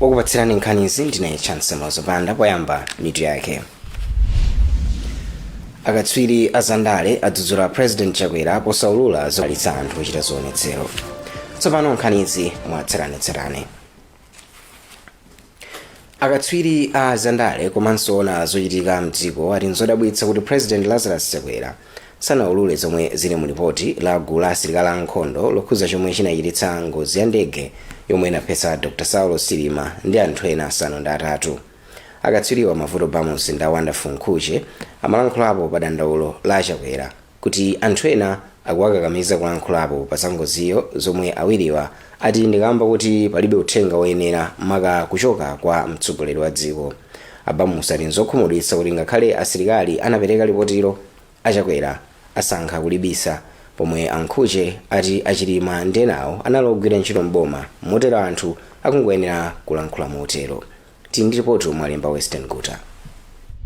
Wakupatsirani nkhanizi ndine Chance Mozopanda. Poyamba, mitu yake. Akatswiri azandale adzudzula President Chakwera posaulula zokalitsa anthu kuchita zionetsero. Tsopano nkhanizi mwatsatanetsatane. Akatswiri a zandale komanso ona zochitika mdziko ati nzodabwitsa kuti President Lazarus Chakwera sanaulule zomwe zili mu lipoti la gulu la asilikali ankhondo lokhuza chomwe chinachititsa ngozi ya ndege yomwe inaphetsa Dr Saulos Chilima ndi anthu ena 8. Akatswiriwa, Mavuto Bamusi ndi Wonderful Mkhutche, amalankhulapo pa dandaulo la Chakwera kuti anthu ena akuwakakamiza kulankhulapo pa zangoziyo, zomwe awiriwa ati ndikamba kuti palibe uthenga woyenera, maka kuchoka kwa mtsogoleri wa dziko. Abamusi ati nzokhumudwitsa kuti ngakhale asilikali anapereka lipotilo, aChakwera asankha kulibisa, pomwe aNkhuche ati aChilima ndi enawo anali ogwira ntchito mboma, motero anthu akungoyenera kulankhula motero. Tili ndi ripoti mwalemba Western Guta.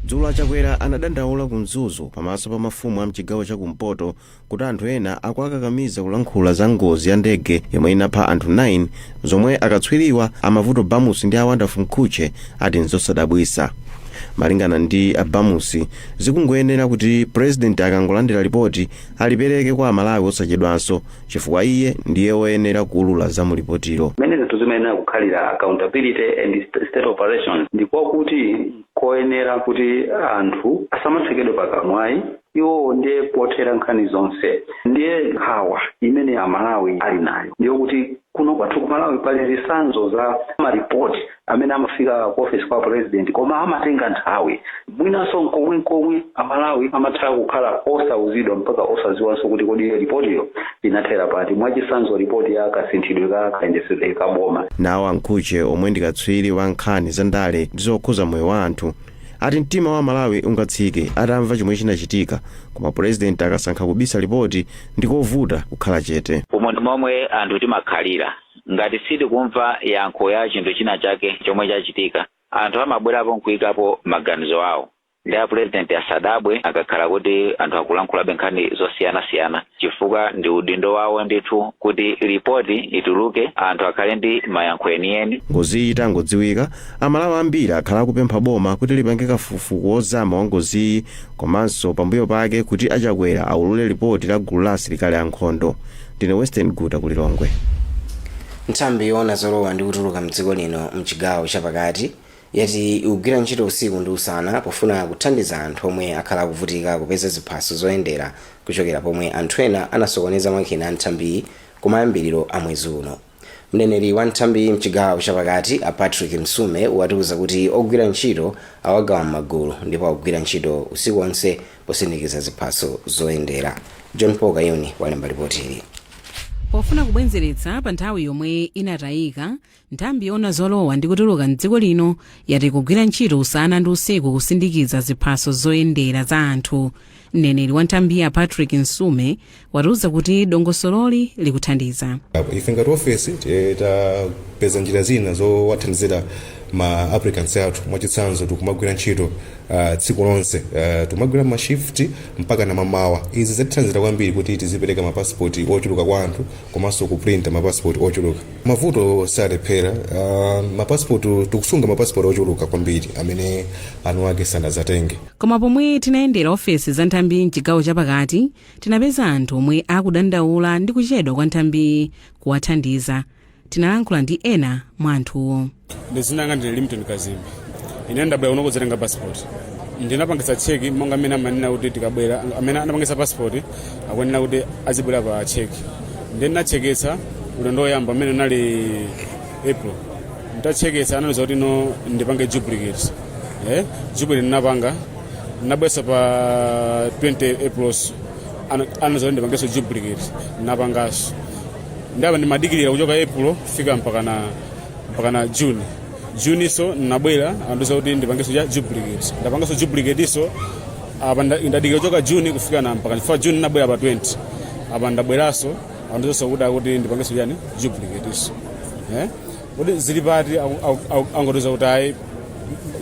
Dzulo aChakwera anadandaula ku Mzuzu pamaso pa mafumu a mchigawo chakumpoto kuti anthu ena akuakakamiza kulankhula za ngozi ya ndege yomwe inapha anthu 9, zomwe akatswiriwa aMavuto Bamusi ndi a Wonderful Mkhutche ati nzosadabwisa. Malingana ndi aBamusi, zikungoyenera kuti Purezidenti akangolandira ripoti alipereke kwa Amalawi osachedwanso, chifukwa iye ndiye woyenera kuulula za mulipotilo. Mmene zinthu zimayenera kukhalira, accountability and state operations, ndikwakuti koyenera kuti anthu asamatsekedwe pakamwayi, iwo ndiye pothera nkhani zonse. Ndiye nkhawa imene Amalawi ali nayo ndiyo kuti kuno kwathu ku Malawi pali zitsanzo za maripoti amene amafika ku office kwa President, koma amatenga nthawi. Mwinanso nkomwe Amalawi amatha kukhala osauzidwa mpaka osaziwanso kuti kodi ripotiyo inathera pati. Mwachitsanzo, ripoti ya kasinthidwe ka kayendetsedwe ka boma. Nawo aNkhuche, omwe ndi katswiri wa nkhani za ndale ndi zokhuza moyo wa anthu, ati mtima wa Malawi ungatsike atamva chomwe chinachitika, koma Purezidenti akasankha kubisa ripoti, ndikovuta kukhala chete. Umo ndi momwe anthu timakhalira. Ngati sitikumva yankho ya chinthu china chake chomwe chachitika, anthu amabwerapo nkuyikapo maganizo awo. Ndi aPurezidenti asadabwe akakhala kuti anthu akulankhulabe nkhani zosiyanasiyana, chifukwa ndi udindo wawo ndithu kuti ripoti ituluke, anthu akhale ndi mayankho enieni. Ngoziyi itangodziwika, Amalawi ambiri akhala akupempha boma kuti lipange kafukufuku wozama wa ngoziyi, komanso pambuyo pake kuti aChakwera aulule ripoti la gulu la asilikali ankhondo. Ndine Western Guta ku Lilongwe. Nthambi yoona zolowa ndi kutuluka mdziko lino mchigawo chapakati yati ikugwira ntchito usiku ndi usana pofuna kuthandiza anthu omwe akhala akuvutika kupeza ziphaso zoyendera, kuchokera pomwe anthu ena anasokoneza makina a nthambiyi kumayambiriro a mwezi uno. Mneneri wa nthambiyi mchigawo chapakati, a Patrick Msume, watiuza kuti ogwira ntchito awagawa m'magulu ndipo akugwira ntchito usiku wonse posindikiza ziphaso zoyendera. John Paul Kayuni walemba ripoti ili. Pofuna kubwenzeretsa pa nthawi yomwe inatayika, nthambi yoona zolowa ndi kutuluka mdziko lino yati kugwira ntchito usana ndi usiku kusindikiza ziphaso zoyendera za anthu. Mneneri wa nthambiyi, a Patrick Msume, watiuza kuti dongosololi likuthandiza. Ife ngati ofesi tapeza njira zina zowathandizira ma applicants athu. Mwachitsanzo, tikumagwira ntchito tsiku lonse, tikumagwira ma shift mpaka na mamawa. Izi zatithandizira kwambiri kuti tizipereka mapasipoti ochuluka kwa anthu komanso kuprinta mapasipoti ochuluka. Mavuto salephera. Mapasipoti, tikusunga mapasipoti ochuluka kwambiri amene anu ake sanazatenge. Koma pomwe tinayendera ofesi za nthambi mchigawo chapakati, tinapeza anthu omwe akudandaula ndi kuchedwa kwa nthambi kuwathandiza. Tinalankhula ndi ena mwa anthuwo. Dzina langa ndine Limton Kazimbi. Ine ndabwera kuno kudzatenga passport. Ndinapangitsa check monga amene amanena kuti tikabwera, amene anapangitsa passport akuyenera kuti azibwera pa check. Ndiye ndinacheketsa ulendo woyamba amene unali April. Nditacheketsa, anandiuza kuti no, ndipange duplicate. Duplicate ndinapanga, ndinabwesa pa 20 April, anandiuza kuti ndipangenso duplicate, ndinapanganso. Ndaba ndimadikirira kuchoka April fika mpaka na June. June so nabwera, andiuza kuti ndipangenso cha duplicate, ndapanganso duplicate. So apa ndadikira kuchoka June kufika na mpaka chifukwa June nabwera pa 20. Apa ndabweranso, andiuza kuti ndipangenso chani? Duplicate so kuti zili pati? Angotiuza kuti ayi,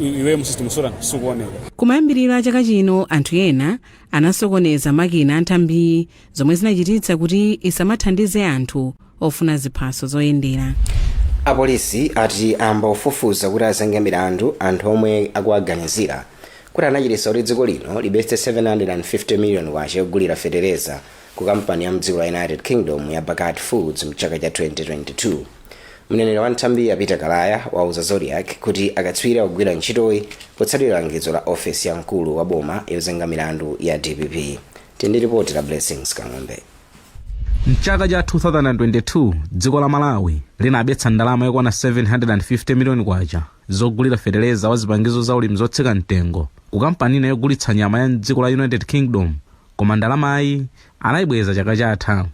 iwe mu system sura sikuoneka. Kumayambiriro a chaka chino, anthu ena anasokoneza makina a nthambiyi, zomwe zinachititsa kuti isamathandize anthu ofuna ziphaso zoyendera. Apolisi ati ayamba kufufuza kuti azenge milandu anthu omwe akuwaganizira kuti anachititsa kuti dziko lino libetse 750 million kwacha yogulira fetereza ku kampani ya mdziko la United Kingdom ya Bakati Foods mchaka cha 2022. Mneneri wa nthambi ya Peter Kalaya wauza Zodiak kuti akatswiri akugwira ntchitoyi potsatira langizo la ofesi ya mkulu wa boma yozenga milandu ya DPP. Tindi ripoti la Blessings Kang'ombe. Mchaka cha 2022 dziko la Malawi linabetsa ndalama yokwana 750 miliyoni kwacha zogulira fetereza wa zipangizo za ulimi zotsika mtengo ku kampani ina yogulitsa nyama ya mdziko la United Kingdom, koma ndalamayi anayibweza chaka chatha.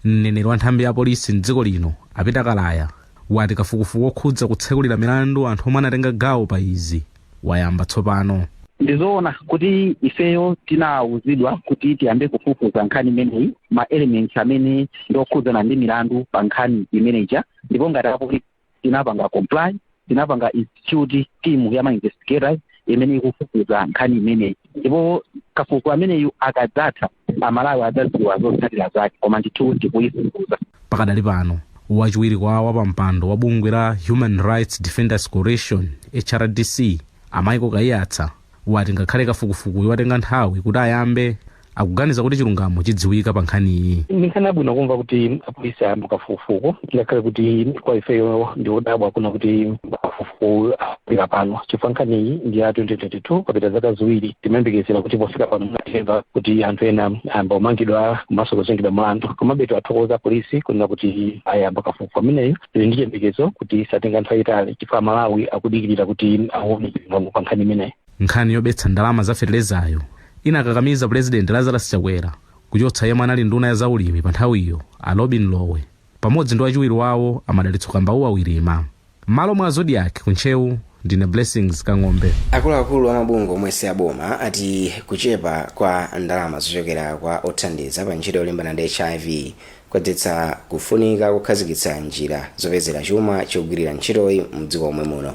Mneneri wa nthambi ya polisi mdziko lino a Peter Kalaya wati kafukufuku okhudza kutsekulira milandu anthu omwe anatenga gawo pa izi wayamba tsopano. Ndizoona kuti ifeyo tinawuzidwa kuti tiyambe kufufuza nkhani imeneyi, ma elements amene ndokhudzana ndi milandu pa nkhani imeneja, ndipo ngati apolisi tinapanga comply, tinapanga institute team ya ma investigators imene ikufufuza nkhani imeneyi, ndipo kafukufuku ameneyu akadzatha Amalawi adzadziwa zotsatira zake, koma ndithu tikuyifufuza. Pakadali pano, wachiwiri kwa wapampando wa bungwe la Human Rights Defenders Coalition, HRDC, a Michael Kaiyatsa wati ngakhale kafukufukuyu watenga nthawi kuti ayambe, akuganiza kuti chilungamo chidziwika pa nkhaniyi. Ndi nkhani yabwino kumva kuti apolisi ayamba kafukufuku, ngakhale kuti kwa ifeyo ndi odabwa kuna kuti kafukufuku afika pano, chifukwa nkhaniyi ndi ya 2022, papita zaka 2. Timayembekezera kuti pofika pano munatimva kuti anthu ena ayamba kumangidwa komanso kuzengedwa mlandu. Komabe tiwathokoza polisi kunena kuti ayamba kafukufuku ameneyo. Tili ndi chiyembekezo kuti satenga nthawi itali, chifukwa Malawi akudikirira kuti aone chilungamo pa nkhani imeneyi. Nkhani yobetsa ndalama za feterezayo inakakamiza Purezidenti Lazarus Chakwera kuchotsa yemwe anali nduna ya zaulimi pa nthawiyo, a Lobin Lowe, pamodzi ndi wachiwiri wawo a Madalitso Kambauwa Wirima. M'malo mwa Zodiak ku Ntcheu, ndine Blessings Kang'ombe. Akuluakulu amabungwe omwe si aboma ati kuchepa kwa ndalama zochokera kwa othandiza pa ntchito yolimbana ndi HIV kwadzetsa kufunika kukhazikitsa njira zopezera chuma chogwirira ntchitoyi mdziko omwe muno.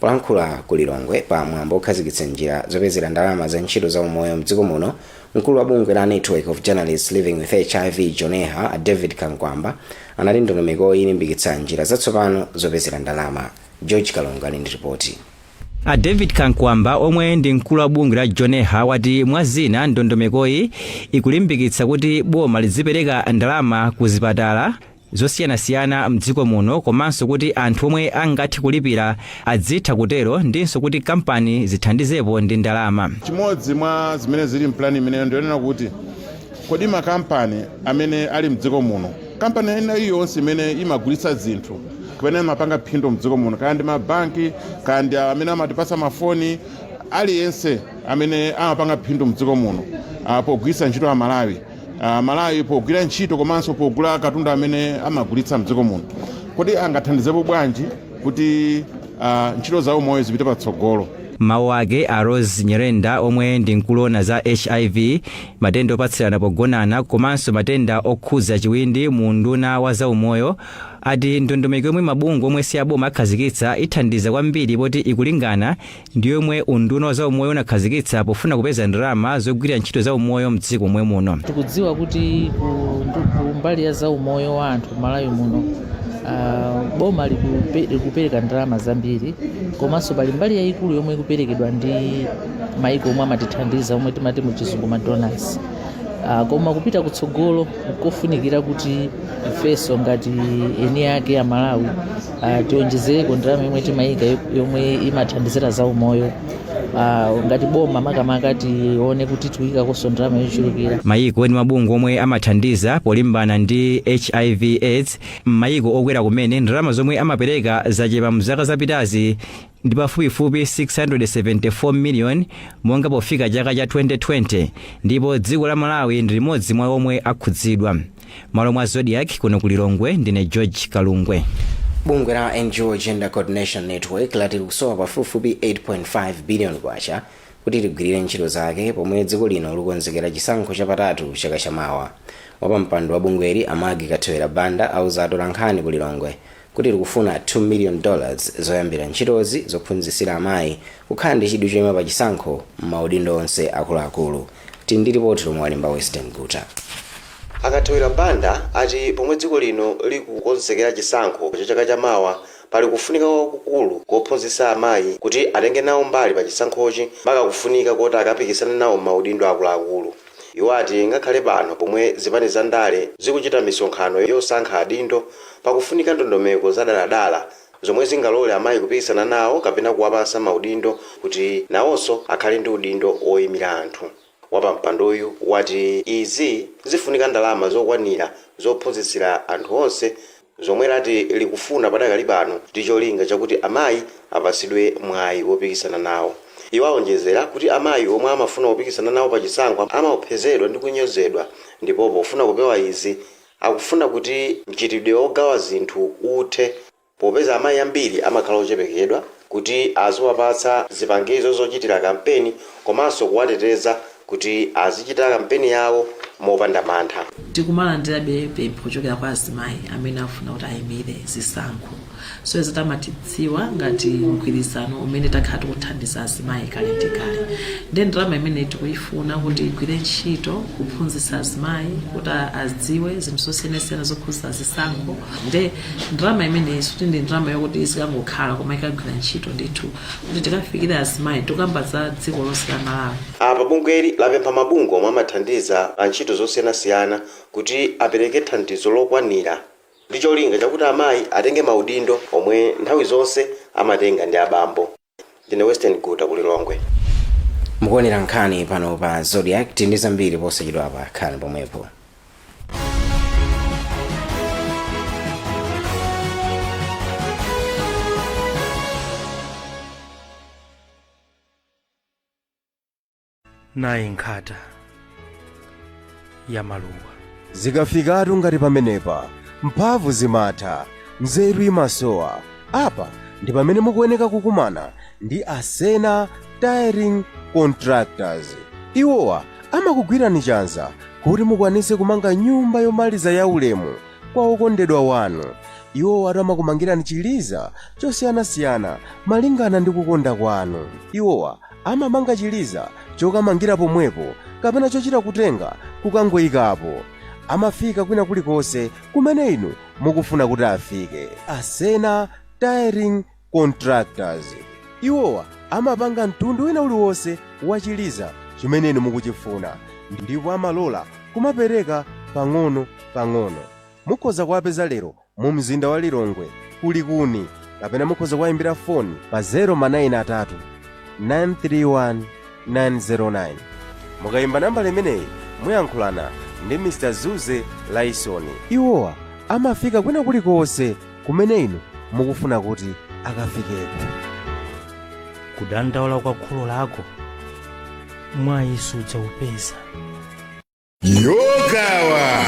Polankhula ku Lilongwe pa mwambo okhazikitsa njira zopezera ndalama za ntchito za umoyo mdziko muno, mkulu wa bungwe la Network of Journalists Living with HIV, JONEHA, a David Kankwamba anati ndondomeko ilimbikitsa njira zatsopano zopezera ndalama. George Kalonga ali ndi ripoti. A David Kankwamba, omwe ndi mkulu wa bungwe la JONEHA, wati mwa zina ndondomekoyi ikulimbikitsa kuti boma lizipereka ndalama ku zipatala zosiyanasiyana mdziko muno, komanso kuti anthu omwe angathe kulipira adzitha kutero, ndinso kuti kampani zithandizepo ndi ndalama. Chimodzi mwa zimene zili mpulani imeneyo ndionena kuti kodi makampani amene ali mdziko muno, kampani ina iliyonse imene imagulitsa zinthu kapena imapanga phindu mdziko muno, kaya ndi mabanki, kaya ndi amene amatipasa mafoni, aliyense amene amapanga phindu mdziko muno pogwiritsa ntchito Amalawi, Malawi pogwira ntchito komanso pogula katundu amene amagulitsa mdziko muno, kodi angathandizepo bwanji kuti ntchito za umoyo zipite patsogolo? Mawu ake a Rose Nyerenda, omwe ndi mkulu za HIV, matenda opatsirana pogonana komanso matenda okhudza chiwindi mu unduna wa zaumoyo, ati ndondomeko yomwe mabungwe omwe si aboma akhazikitsa ithandiza kwambiri, poti ikulingana ndi yomwe unduna wa zaumoyo unakhazikitsa pofuna kupeza ndalama zogwira ntchito za umoyo mdziko momwe muno. Tikudziwa kuti ku mbali ya zaumoyo wa anthu Malawi muno, boma likupereka ndalama zambiri, komanso pali mbali yayikulu yomwe ikuperekedwa ndi maiko omwe amatithandiza, omwe timati muchizungu ma donors. Koma kupita kutsogolo kofunikira kuti ifenso ngati eni ake a Malawi tionjezereko ndalama yomwe timayika yomwe imathandizira zaumoyo. Ngati boma makamaka tione kuti tiyikakonso ndalama yochulukira. Mayiko ndi mabungwe omwe amathandiza polimbana ndi HIV AIDS m'mayiko okwera kumene, ndalama zomwe amapereka zachepa mzaka zapitazi ndi pafupifupi 674 million monga pofika chaka cha 2020, ndipo dziko la Malawi ndi limodzi mwa omwe akhudzidwa. Malo mwa Zodiak kuno ku Lilongwe, ndine George Kalungwe. Bungwe la NGO Gender Coordination Network lati likusowa pafupifupi 8.5 billion kwacha kuti ligwirire ntchito zake pomwe dziko lino likonzekera chisankho chapatatu chaka chamawa. Wapampando wa bungweli, a Maggie Kathewera Banda, auza atolankhani ku Lilongwe kuti likufuna $2 million zoyambira ntchitozi zophunzitsira amayi kukhala ndi chidwi choyima pa chisankho m'maudindo onse akuluakulu. Tili ndi ripoti lomwe walemba Western Guta. A Kathewera Banda ati pomwe dziko lino likukonzekera chisankho cha chaka chamawa, Pali kufunika kwakukulu kophunzitsa amayi kuti atenge nawo mbali pa chisankhochi, mpaka kufunika kuti akapikisane nawo m'maudindo akuluakulu. Iwo ati ngakhale pano pomwe zipani za ndale zikuchita misonkhano yosankha adindo, pakufunika ndondomeko zadaladala zomwe zingalole amayi kupikisana nawo kapena kuwapasa maudindo kuti nawonso akhale ndi udindo woyimira anthu. Wapampandoyu wati izi zifunika ndalama zokwanira zophunzitsira anthu onse, zomwe lati likufuna padakali pano ndi cholinga chakuti amayi apasidwe mwayi wopikisana nawo. Iwo awonjezera kuti amayi omwe amafuna kupikisana nawo pachisankho amaopsezedwa ndi kunyozedwa, ndipo pofuna kupewa izi akufuna kuti mchitidwe wogawa zinthu uthe, popeza amayi ambiri amakhala ochepekedwa, kuti aziwapatsa zipangizo zochitira kampeni komanso kuwateteza kuti azichita kampeni yawo mopanda mantha. Tikumalandirabe pempho kuchokera kwa azimayi amene afuna kuti ayimire zisankho. So izo tamatidziwa ngati mgwirizano umene takhala tikuthandiza azimayi kale ndi kale, ndi ndalama imene tikuyifuna kuti igwire ntchito kuphunzitsa azimayi kuti adziwe zinthu zosiyanasiyana zokhudza zisankho. Nde ndalama imeneyi sikuti ndi ndalama yokuti izikangokhala, koma ikagwira ntchito ndithu kuti tikafikire azimayi. Tikamba za dziko lonse la Malawi. Apa bungweli lapempha mabungwe omwe amathandiza pa ntchito zosiyanasiyana kuti apereke thandizo lokwanira ndi cholinga chakuti amayi atenge maudindo omwe nthawi zonse amatenga ndi abambo. Ndine Western Guta, kuLilongwe. Mukuonera nkhani pano pa Zodiak. Ndi zambiri posachedwapa, khani pomwepo. Nayi nkhata ya maluwa. Zikafikatu ngati pamenepa, mphamvu zimatha, nzeru imasowa. Apa ndi pamene mukuyeneka kukumana ndi Asena Tiling Contractors. Iwowa amakugwirani chanza kuti mukwanise kumanga nyumba yomaliza ya ulemu kwa okondedwa wanu. Iwowa amakumangirani chiliza chosiyanasiyana malingana ndi kukonda kwanu. Iwowa amamanga chiliza chokamangira pomwepo kapena chochita kutenga kukangoyikapo. Amafika kwina kulikonse kumene inu mukufuna kuti afike. Asena Tiling Contractors, iwowa amapanga mtundu wina uliwonse wa chiliza chimene inu mukuchifuna, ndipo amalola kumapereka pang'ono pang'ono. Mukhoza kuwapeza lero mu mzinda wa Lilongwe kulikuni, kapena mukhoza kuwayimbira foni pa 093 931 909. Mukayimba nambala imeneyi muyankhulana ndi Mr Zuze Laisoni. Iwowa amafika kwina kulikonse kumene inu mukufuna kuti akafikeko. Kudandaula kwa kholo lako mwayi sudzaupeza. Yogawa,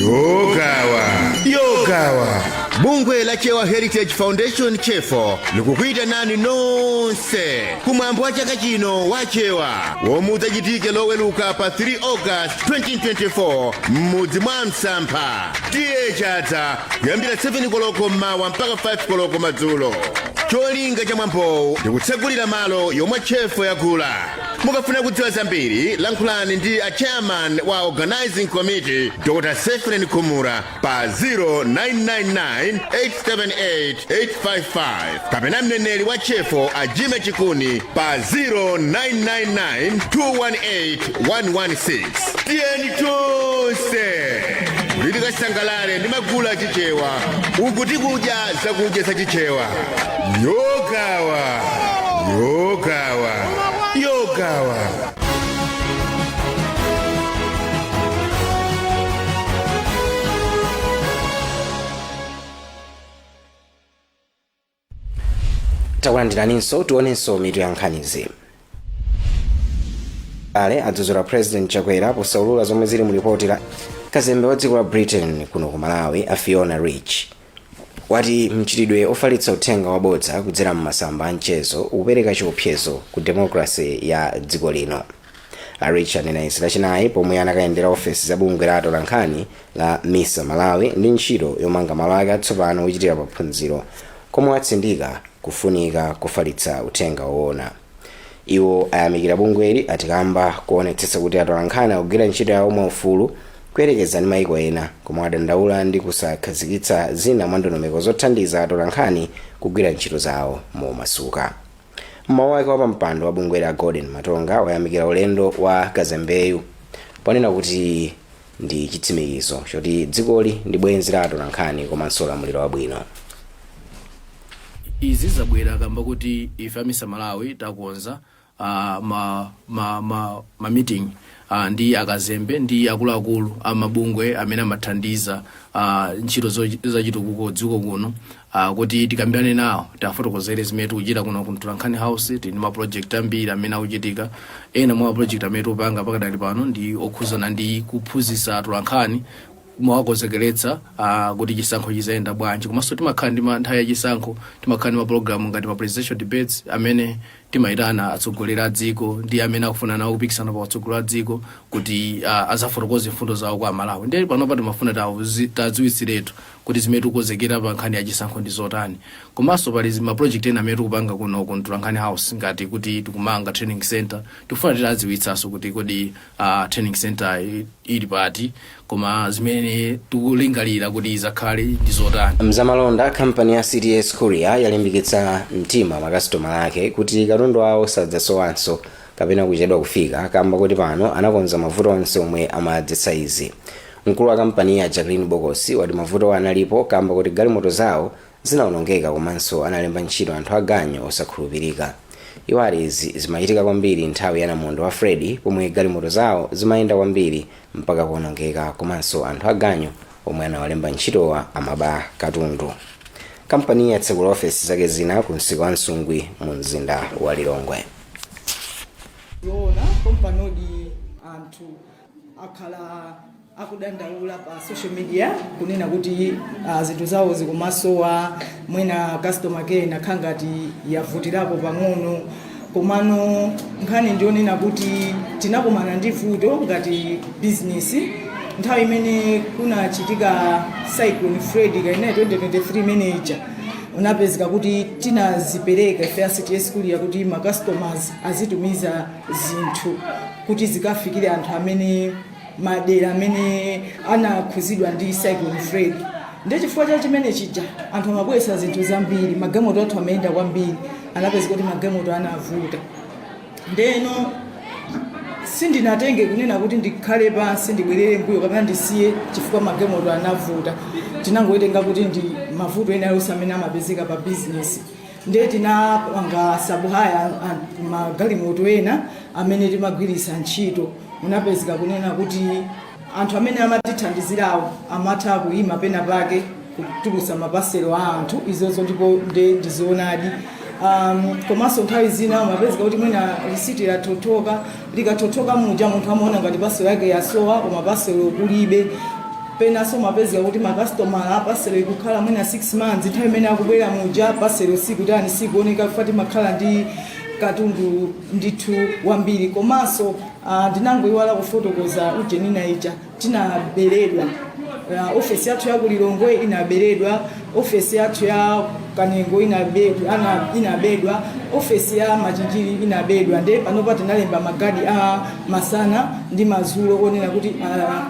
yogawa, yogawa! Bungwe la Chewa Heritage Foundation, CHEFO, likukuyitanani nonse kumwambo wa chaka chino wa Chewa womwe udzachitike Loweluka pa 3 August 2024 m'mudzi mwa Msampha, T/A Chadza, kuyambira 7 koloko mmawa mpaka 5 koloko madzulo. Cholinga cha mwambowu ndikutsegulira malo yomwe CHEFO yagula. Mukafuna kudziwa zambiri, lankhulani ndi a chairman wa organizing committee, Dr Sefren Khumura, pa 0999 878 855, kapena mneneri wa CHEFO a Jime Chikuni pa 0999 218 116. Tiyeni tonse kuti tikasangalale ndi magulu achichewa uku tikudya zakudya zachichewa. Yogawa, yogawa, yogawa! Takulandiraninso. Tionenso mitu ya nkhanizi. Ale adzudzula President Chakwera posaulula zomwe zili mu ripoti la kazembe wa dziko la Britain kuno ku Malawi, a Fiona Rich, wati mchitidwe ofalitsa uthenga wabodza kudzera m'masamba a mchezo ukupereka chiopsezo ku demokrasi ya dziko lino. A Rich anena izi Lachinayi pomwe anakayendera ofesi za bungwe la atolankhani la MISA Malawi ndi ntchito yomanga malo ake atsopano ochitira maphunziro, komwe atsindika kufunika kufalitsa uthenga woona. Iwo ayamikira bungweli, ati kamba kuonetsetsa kuti atolankhani akugwira ntchito yawo mwaufulu. Kuyerekeza ndi maiko ena, koma wadandaula ndi kusakhazikitsa zina mwa ndondomeko zothandiza atolankhani kugwira ntchito zawo momasuka. Mmawu ake, wapampando wa bungwe la Golden Matonga wayamikira ulendo wa kazembeyu ponena kuti ndi chitsimikizo choti dzikoli ndi bwenzi la atolankhani komanso ulamuliro wabwino. Izi zabwera kamba kuti ife a MISA Malawi takonza ma meeting ndi akazembe ndi akuluakulu amabungwe amene amathandiza ntchito zachitukuko dziko kuno, kuti tikambirane nawo, tafotokozere zimene tikuchita kuno ku Mtolankhani House. Tili ndi ma project ambiri amene akuchitika. Ena mwa ma project amene tikupanga pakadali pano ndi okhuzana ndi kuphunzitsa atolankhani, mwawakonzekeretsa kuti chisankho chizayenda bwanji. Komanso timakhala ndi nthawi ya chisankho timakhala ndi mapulogalamu ngati ma presidential debates amene timayitana atsogoleri a dziko ndi amene akufuna nawo kupikisana pa atsogoleri a dziko kuti azafotokoze mfundo zawo kwa Amalawi. Ndiye panopa timafuna tadziwitsiretu kuti zimene tikukonzekera pa nkhani ya chisankho ndi zotani. Komanso pali ma project ena amene tikupanga kuno ku Mtolankhani House, ngati kuti tikumanga training center. Tikufuna titadziwitsanso kuti kodi training center ili pati, koma zimene tikulingalira kuti izakhale ndi zotani. Mzamalonda, kampani ya CTS Courier yalimbikitsa mtima makasitomala ake kuti katundu awo sadzasowanso kapena kuchedwa kufika, kamba kuti pano anakonza mavuto onse omwe amadzetsa izi. Mkulu wa kampani ya Jacqueline Bokosi wati mavuto analipo kamba kuti galimoto zawo zinawonongeka komanso analemba ntchito anthu aganyu osakhulupirika. Iwo ati izi zimachitika kwambiri nthawi ya namondwe wa Freddy, pomwe galimoto zawo zimayenda kwambiri mpaka kuwonongeka, komanso anthu aganyu omwe anawalemba ntchitowa amaba katundu. Kampani yatsekula ofesi zake zina ku msika wa Nsungwi mu mzinda wa Lilongwe. Yoona kompanodi, anthu akhala akudandaula pa social media kunena kuti zinthu zawo zikumasowa, mwina customer care inakhala ngati yavutirako pang'ono. Komano nkhani ndionena kuti tinakumana ndi vuto ngati business nthawi imene kunachitika Cyclone Freddy kainayi 2023 manager. Unapezeka kuti tinazipereka ife a CTS Courier kuti ma customers azitumiza zinthu kuti zikafikire anthu amene madera amene anakhuzidwa ndi Cyclone Freddy. Ndi chifukwa cha chimene chija anthu amabweretsa zinthu zambiri, magalimoto athu amayenda kwambiri, anapezeka kuti magalimoto anavuta. Ndeno sindinatenge kunena kuti ndikhale pansi, ndibwerere mbuyo kapena ndisiye chifukwa magalimoto anavuta. Tinangoitenga kuti ndi mavuto ena yonse amene amapezeka pa business. Ndiye tinapanga sub-hire magalimoto ena amene timagwiritsa ntchito. Munapezeka kunena kuti anthu amene amatithandizirawo amatha kuyima pena pake kutulutsa mapaselo a anthu izozo, ndipo nde ndizionadi. Komanso nthawi zina umapezeka kuti mwina risiti lathothoka. Likathothoka muja munthu amaona ngati paselo yake yasowa, koma paselo kulibe. Penanso umapezeka kuti makasitomala paselo ikukhala mwina 6 months, nthawi imene akubwera muja paselo sikutani, sikuoneka, kufa timakhala ndi katundu ndithu wambiri. Komanso ndinangoiwala kufotokoza ujenina ija tinaberedwa. Ofesi yathu ya kulilongwe inaberedwa, ofesi yathu ya Kanengo inabedwa, inabedwa, ofesi ya Machinjiri inabedwa. Nde panopa tinalemba magadi a masana ndi madzulo onena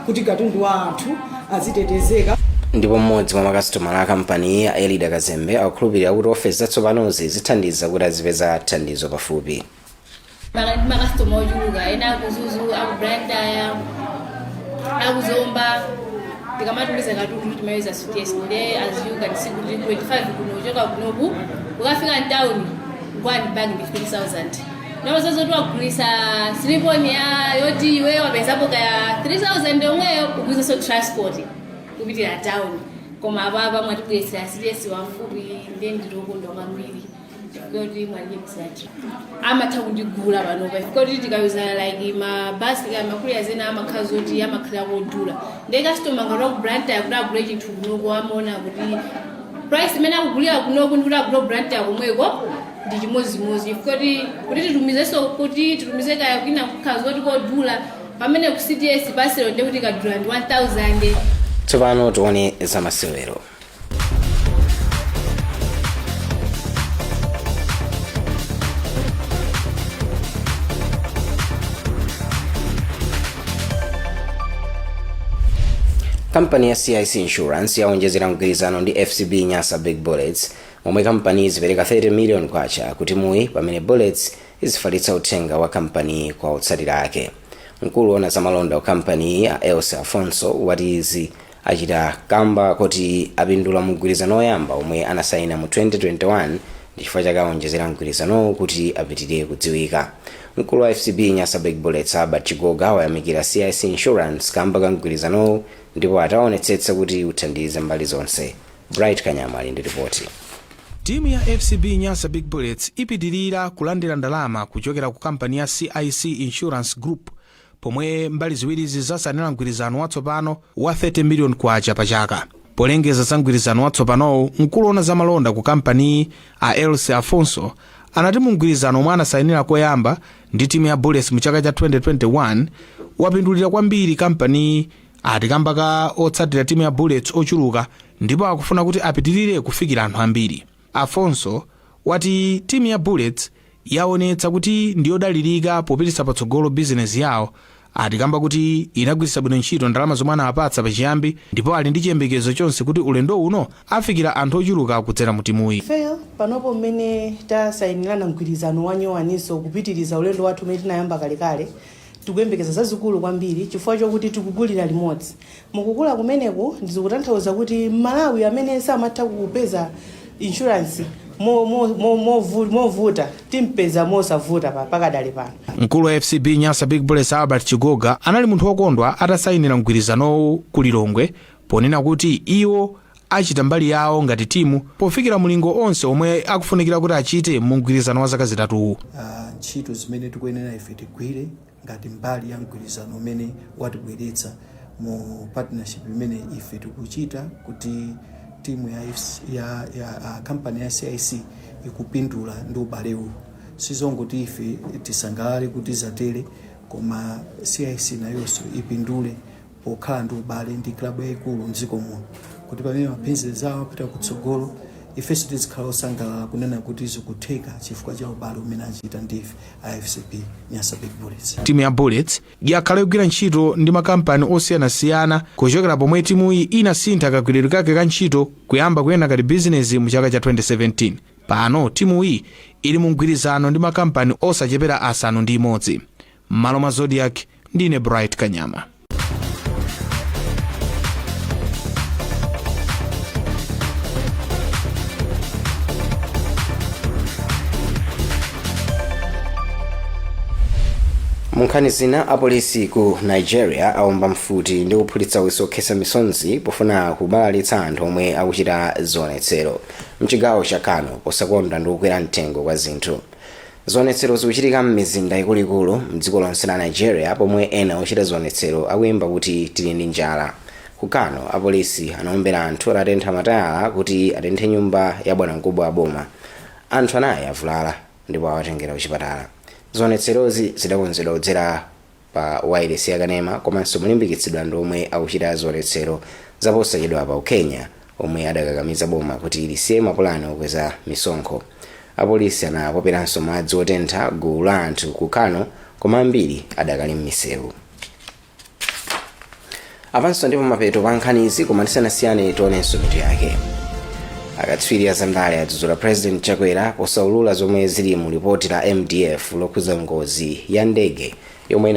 kuti katundu wa anthu azitetezeka. Ndipo mmodzi mwa makasitomala a kampani ya Elida Kazembe akukhulupirira kuti ofesi zatsopanozi zithandiza kuti azipeza thandizo pafupi. Pakati makasitoma ochuluka, ena aku Mzuzu, aku Blantyre, akuzomba, tikamatumiza katundu timayeza CTS. Nde as you can see kuti 25 kuno kuchoka kunoku ukafika mtown one bag ndi 15000. Nawo zoti wagulisa slip-on ya yoti iwe wapezapo kaya 3000 yomweyo, ugwizenso transport kupitira town. Koma apapa mwatibweretsera CTS wamfupi, ndiye ndilokondwa kwambiri chifukwa kuti mwalimbikitsira. Amatha kundigula panopa chifukwa kuti tikayuza like mabasi kaya ma courier ena amakhala zoti amakhala kodula. Ndiye customer ngati waku Blantyre kuti agule chinthu kunoko, amaona kuti price imene akugulira kunoku ndi kuti agule ku Blantyre komweko ndi chimodzimodzi, chifukwa kuti titumizenso, kuti titumize kaya kwina kukhala zoti kodula, pamene ku CTS paselo ndiye kuti ikadula ndi 1000. Tsopano tione zamasewero. Kampani ya CIC Insurance yaonjezera mgwirizano ndi FCB Nyasa Big Bullets, momwe kampani izipereka 30 million kwacha kuti muyi pamene Bullets izifalitsa uthenga wa kampani kwa otsatira ake. Mkulu woona zamalonda wa kampani a Elsa Afonso wati izi achita kamba kuti apindula mgwirizano oyamba omwe anasaina mu 2021, ndi chifukwa chake aonjezera mgwirizanowo kuti apitirire kudziwika. Mkulu wa FCB Nyasa Big Bullets Albert Chigoga wayamikira CIC Insurance kamba ka mgwirizanowo ndipo ataonetsetsa kuti uthandize mbali zonse. Bright Kanyama ali ndi ripoti. Timu ya FCB Nyasa Big Bullets ipitirira kulandira ndalama kuchokera ku kampani ya CIC Insurance Group, pomwe mbali ziwirizi zasainira mgwirizano watsopano wa 30 million kwacha pa chaka. Polengeza za mgwirizano watsopanowu, mkulu woona zamalonda ku kampaniyi a Elsa Afonso anati mu mgwirizano omwe anasainira koyamba ndi timu ya Bullets mu chaka cha 2021 wapindulira kwambiri kampaniyi, ati kamba ka otsatira timu ya Bullets ochuluka, ndipo akufuna kuti apitirire kufikira anthu ambiri. Afonso wati timu ya Bullets yaonetsa kuti ndiyodalirika popititsa patsogolo bizinesi yawo, ati kamba kuti inagwiritsa bwino ntchito ndalama zomwe anawapatsa pachiyambi, ndipo ali ndi chiyembekezo chonse kuti ulendo uno afikira anthu ochuluka kudzera mu timuyi. Ifeyo panopo mmene tasayinirana mgwirizano wa nyowaniso kupitiriza ulendo wathu umene tinayamba kalekale, tikuyembekeza zazikulu kwambiri chifukwa chokuti tikugulira limodzi. Mukukula kumeneku ndikutanthauza kuti Malawi amene samatha kupeza insurance movuta timpeza mosavuta pakadali pano. Mkulu wa FCB Nyasa Big Bullets Albert Chigoga anali munthu wokondwa atasayinira mgwirizanowu ku Lilongwe, ponena kuti iwo achita mbali yawo ngati timu pofikira mulingo onse omwe akufunikira kuti achite mu mgwirizano wa zaka 3 uwu. Ntchito zimene tikuyenera ife tigwire ngati mbali ya mgwirizano umene watibweretsa mu partnership imene ife tikuchita, kuti timu ya, FC, ya kampani ya CIC ikupindula ndi ubalewu. Sizongoti ife tisangalale kuti zatere, koma CIC nayonso ipindule pokhala ndi ubale ndi klabu yayikulu mdziko muno, kuti pamene mabizinesi awo apita kutsogolo ifenso tizikhala osangalala kunena kuti zikutheka chifukwa cha ubale umene achita ndi ife a FCB Nyasa Big Bullets. Timu ya Bullets yakhala ikugwira ntchito ndi makampani osiyanasiyana kuchokera pomwe timuyi inasintha kagwiridwe kake ka ntchito kuyamba kuyenda ngati bizinesi mu chaka cha 2017. Pano timuyi ili mu mgwirizano ndi makampani osachepera 6. M'malo mwa Zodiak, ndine Bright Kanyama. Munkhani zina, apolisi ku Nigeria aomba mfuti ndi kuphulitsa utsi okhetsa misonzi pofuna kubalalitsa anthu omwe akuchita zionetsero mchigawo cha Kano posakondwa ndi kukwera mtengo kwa zinthu. Zionetsero zikuchitika m'mizinda ikuluikulu mdziko lonse la Nigeria, pomwe ena ochita zionetsero akuyimba kuti "Tili ndi njala." Ku Kano, apolisi anaombera anthu atatentha matayala kuti atenthe nyumba ya bwanamkubwa wa boma. Anthu 4 avulala ndipo awatengera kuchipatala. Zionetserozi zidakonzedwa kudzera pa wailesi yakanema komanso mulimbikitsidwa ndi omwe akuchita zionetsero zaposachedwa pa Kenya, omwe adakakamiza boma kuti lisiye mapulani okweza misonkho. Apolisi anapoperanso madzi otentha gulu la anthu ku Kano, koma ambiri adakali m'misewu. Apanso ndipo mapeto pa nkhanizi, koma tisanasiyane tionenso mitu yake. Akatswiri azandale adzudzula President Chakwera posaulula zomwe zili mu lipoti la MDF lokhuza ngozi ya ndege yomwe